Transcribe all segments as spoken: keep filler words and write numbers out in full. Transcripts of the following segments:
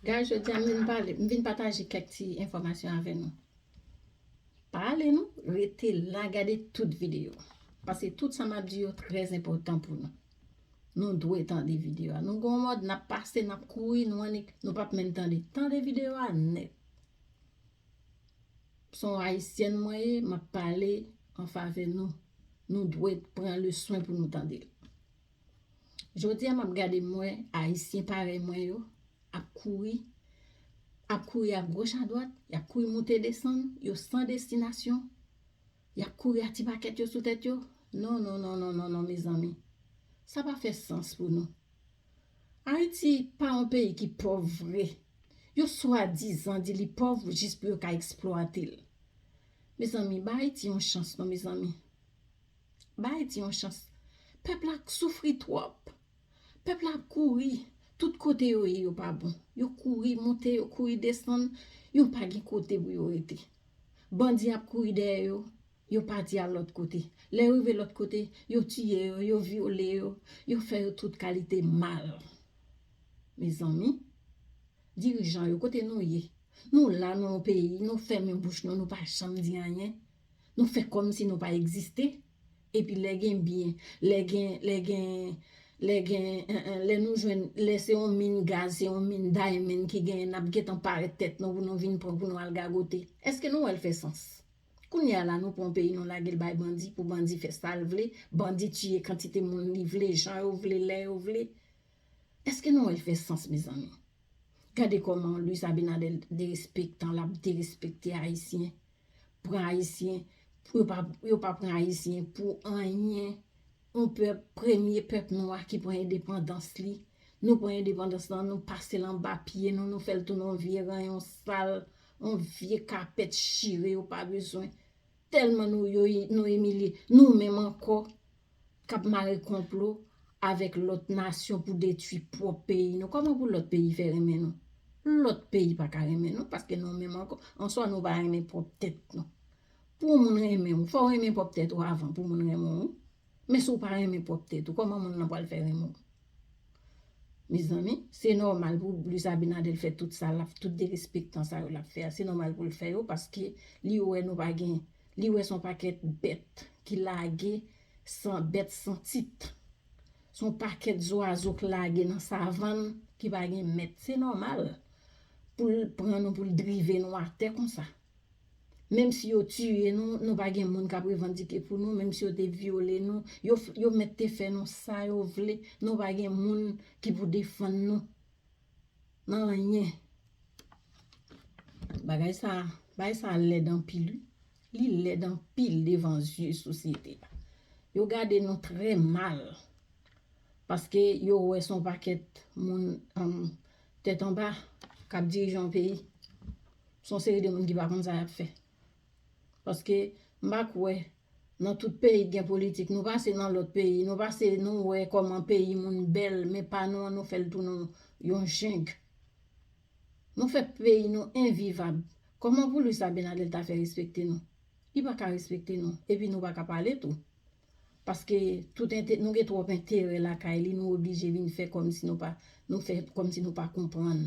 Guys, jodi a m vin pale, m vin pataje kèk ti enfòmasyon avè nou. Pa ale non, rete la, gade tout videyo. Paske tout sa m ap di yo trè enpòtan pou nou. Nou dwe tande videyo a. Nou gon mòd, n ap pase, n ap kouri, nou annik, nou p ap menm tande. Tande videyo a nèt. Se yon ayisyèn mwen ye, m ap pale an favè nou. Nou dwe pran le swen pou nou tande l. Jodi a, m ap gade, m wè ayisyen parèy mwen yo ap kouri, ap kouri a goch a dwat, y ap kouri moute desann, yo san destinasyon, y ap kouri a ti pakèt yo sou tèt yo. Non, non, non, non, non, non, mezanmi. Sa pa fè sans pou nou. Ayiti pa yon peyi ki pòv vre. Yo swadizan di li pòv jis pou yo ka eksplwate l. Mezanmi, ba Ayiti yon chans non, mezanmi. Ba Ayiti yon chans. Pèp la soufri twòp. Pèp la ap kouri. Tout kote yo ye, yo pa bon. Yo kouri monte, yo kouri desann. Yo pa gen kote pou yo rete. Bandi ap kouri dèyè yo. Yo pati al lòt kote. Lè yo rive lòt kote, yo tiye yo, yo vyole yo, yo fè yo tout kalite mal. Mezanmi, dirijan yo, kote nou ye? Nou la, nou yon peyi, nou fèmen bouch nou, nou pa janm di anyen. Nou fè kòmsi nou pa egziste. Epi lè gen byen, lè gen, lè gen, lè gen, en, en, lè nou jwenn, lè se yon min gaz, se yon min diamond ki genyen, n ap gentan parèt tèt nou pou nou vin pran, pou nou al gagote. Èske nou wè l fè sans? Kounye a la, nou pran peyi nou lage l bay bandi pou bandi fè sa l vle, bandi tiye kantite moun li vle, jan yo vle, lè yo vle. Èske nou wè l fè sans, mezanmi? Gade kòman Luis Abinader derespektan, l ap derespekte Ayisyen. Pran Ayisyen, pou yo pa, yo pa pran Ayisyen pou anyen. Yon pèp, premye pèp nwa ki pran endepandans li. Nou pran endepandans lan, nou pase l anba pye nou, nou fè l tounen yon vye ranyon sal, yon vye kapèt chire yo pa bezwen. Tèlman nou, yo, nou imilye nou menm ankò k ap mare konplo avèk lòt nasyon pou detwi pwòp peyi nou. Kòman pou lòt peyi fè renmen nou? Lòt peyi pa ka renmen nou paske nou menm ankò, answa nou pa renmen pwòp tèt nou. Pou yon moun renmen w, fò w renmen pwòp tèt ou avan pou moun renmen w. Men si w pa renmen pwòp tèt ou, kòman moun nan pral fè renmen w? Mezanmi, se nòmal pou Luis Abinader fè tout sa l ap, tout derespektan sa yo l ap fè a. Se nòmal pou l fè yo paske li wè nou pa gen, li wè se yon pakèt bèt ki lage san bèt san tit. Se yon pakèt zwazo k lage nan savann ki pa gen mèt. Se nòmal pou l pran nou, pou l drive nou atè konsa. Menm si yo tiye nou, nou pa gen moun k ap revandike pou nou, menm si yo te vyole nou, yo, yo mèt te fè nou sa yo vle, nou pa gen moun ki pou defann nou nan anyen. Bagay sa, bagay sa lèd anpil, wi. Li lèd anpil devan zye sosyete a. Yo gade nou trè mal. Paske yo wè se yon pakèt moun, um, tèt anba k ap dirije yon peyi. Se yon seri de moun ki pa konn sa y ap fè. Paske m pa kwè nan tout peyi k gen politik. Nou pase nan lòt peyi, nou pase, nou wè kòman peyi moun bèl, men pa nou an, nou fè l tounen yon jeng. Nou fè peyi nou envivab. Kòman pou Luis Abinader ta fè respekte nou? Li pa ka respekte nou. Epi nou pa ka pale tou. Paske tout ente-, nou gen twòp enterè lakay li, nou oblije vin fè kòmsi nou pa, nou fè kòmsi nou pa konprann.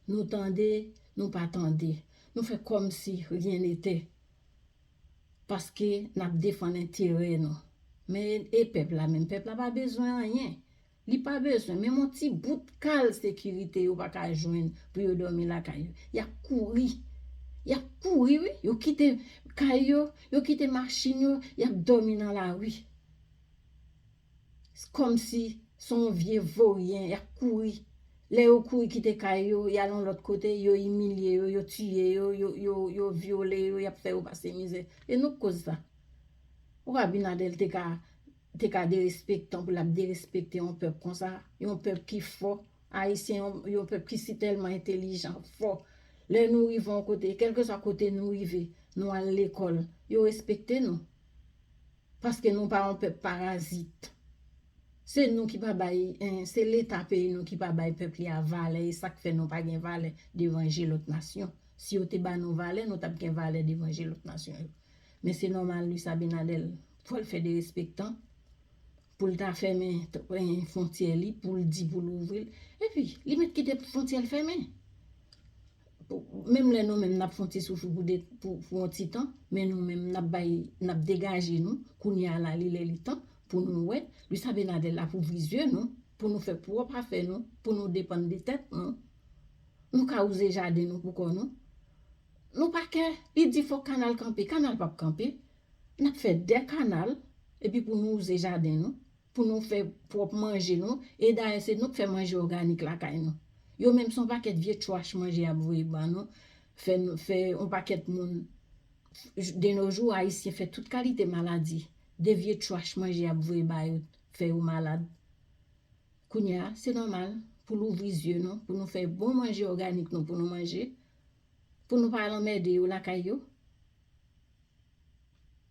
Nou tande, nou pa tande. Nou fè kòmsi rien n'était. Paske n ap defann enterè nou. Men e pèp la menm? Pèp la pa bezwen anyen. Li pa bezwen menm yon ti bout kal sekirite yo pa ka jwenn pou yo dòmi lakay yo. Y ap kouri. Y ap kouri, wi. Yo kite kay yo, yo kite machin yo, y ap dòmi nan lari. Kòmsi se yon vye voryen, y ap kouri. Lè yo kouri kite kay yo, y al yon lòt kote, yo imilye yo, yo tiye yo, yo, yo, yo vyole yo, y ap fè yo pase mizè. E nou k koz sa. Ou Abinader te ka, te ka derespektan pou l ap derespekte yon pèp konsa, yon pèp ki fò. Ayisyen, yon, yon pèp ki si tèlman entèlijan, fò. Lè nou rive yon kote, kèlkeswa kote nou rive, nou al lekòl, yo respekte nou. Paske nou pa yon pèp parazit. Se nou ki pa bay, en, se Leta peyi nou ki pa bay pèp li a valè, e sa k fè nou pa gen valè devan je lòt nasyon. Si yo te ba nou valè, nou t ap gen valè devan je lòt nasyon yo. Men se nòmal, Luis Abinader, fò l fè derespektan, pou l ta fèmen, en, fwontyè li, pou l di pou l ouvri l. Epi, li mèt kite fwontyè l fèmen. Menm lè nou menm n ap fè yon ti soufri pou, de, pou, pou yon ti tan, men nou menm n ap bay, n ap degaje nou, kounye a la, li lè li tan pou nou wè, Luis Abinader la pou ouvri zye nou, pou nou fè pwòp afè nou, pou nou depann de tèt nou. Nou ka wouze jaden nou pou kò nou. Nou pa kè, li di fòk kanal kanpe, kanal p ap kanpe. N ap fè de kanal, epi pou nou wouze jaden nou, pou nou fè pwòp manje nou, e dayè se nou k fè manje òganik lakay nou. Yo menm se yon pakèt vye trash manje y ap voye ba nou, fè, fè yon pakèt moun, de nos jours, Ayisyen fè tout kalite maladi, de vye trash manje y ap voye ba yo, fè yo malad. Kounye a, se nòmal pou louvri zye nou, pou nou fè bon manje òganik nou pou nou manje, pou nou pa al anmède yo lakay yo.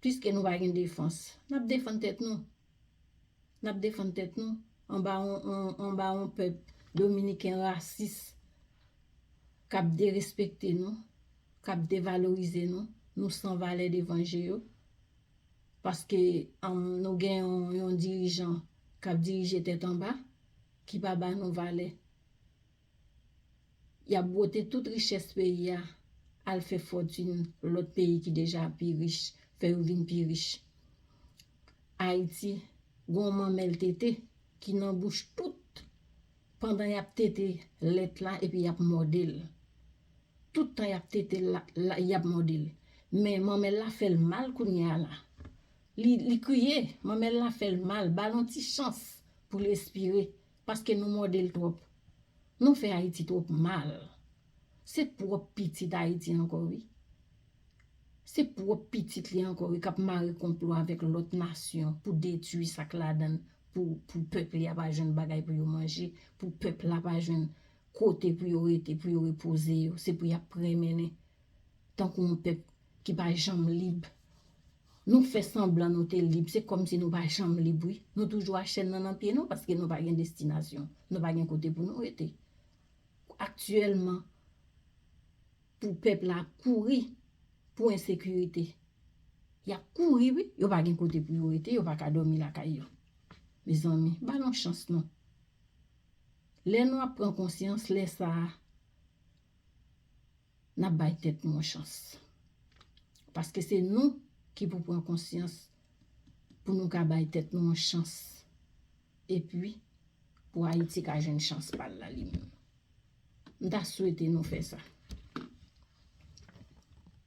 Piske nou pa gen defans, n ap defann tèt nou. N ap defann tèt nou anba yon, yon, anba yon pèp dominiken rasis k ap derespekte nou, k ap devalorize nou, nou san valè devan je yo. Paske, um, nou gen yon, yon dirijan k ap dirije tèt anba, ki pa ba nou valè. Y ap bwote tout richès peyi a, al fè fòtin lòt peyi ki deja pi rich, fè yo vin pi rich. Ayiti, gon manmèl tete ki nan bouch tout pandan y ap tete lèt la epi y ap mòde l. Tout tan y ap tete l la, la, y ap mòde l. Men manmèl la fè l mal kounye a la. Li, li kriye, manmèl la fè l mal, ba l yon ti chans pou l respire, paske nou mòde l twòp. Nou fè Ayiti twòp mal. Se pwòp pitit Ayiti ankò, wi. Se pwòp pitit li ankò, wi, k ap mare konplo avèk lòt nasyon pou detwi sa k ladan l, pou, pou pèp li a pa jwenn bagay pou yo manje, pou pèp la pa jwenn kote pou yo rete, pou yo repoze yo. Se pou y ap pran mennen tankou yon pèp ki pa janm lib. Nou fè sanblan nou te lib, se kòmsi nou pa janm lib, wi. Nou toujou a chèn nan nan pye nou paske nou pa gen destinasyon, nou pa gen kote pou nou rete. Aktyèlman, pou pèp la ap kouri pou ensekirite. Y ap kouri, wi, yo pa gen kote pou yo rete, yo pa ka dòmi lakay yo. Mezanmi, ba nou chans non. Lè nou ap pran konsyans, lè sa a, n ap bay tèt nou yon chans. Paske se nou ki pou pran konsyans pou nou ka bay tèt nou yon chans. Epi, pou Ayiti ka jwenn chans pa l la li menm. M ta swete nou fè sa.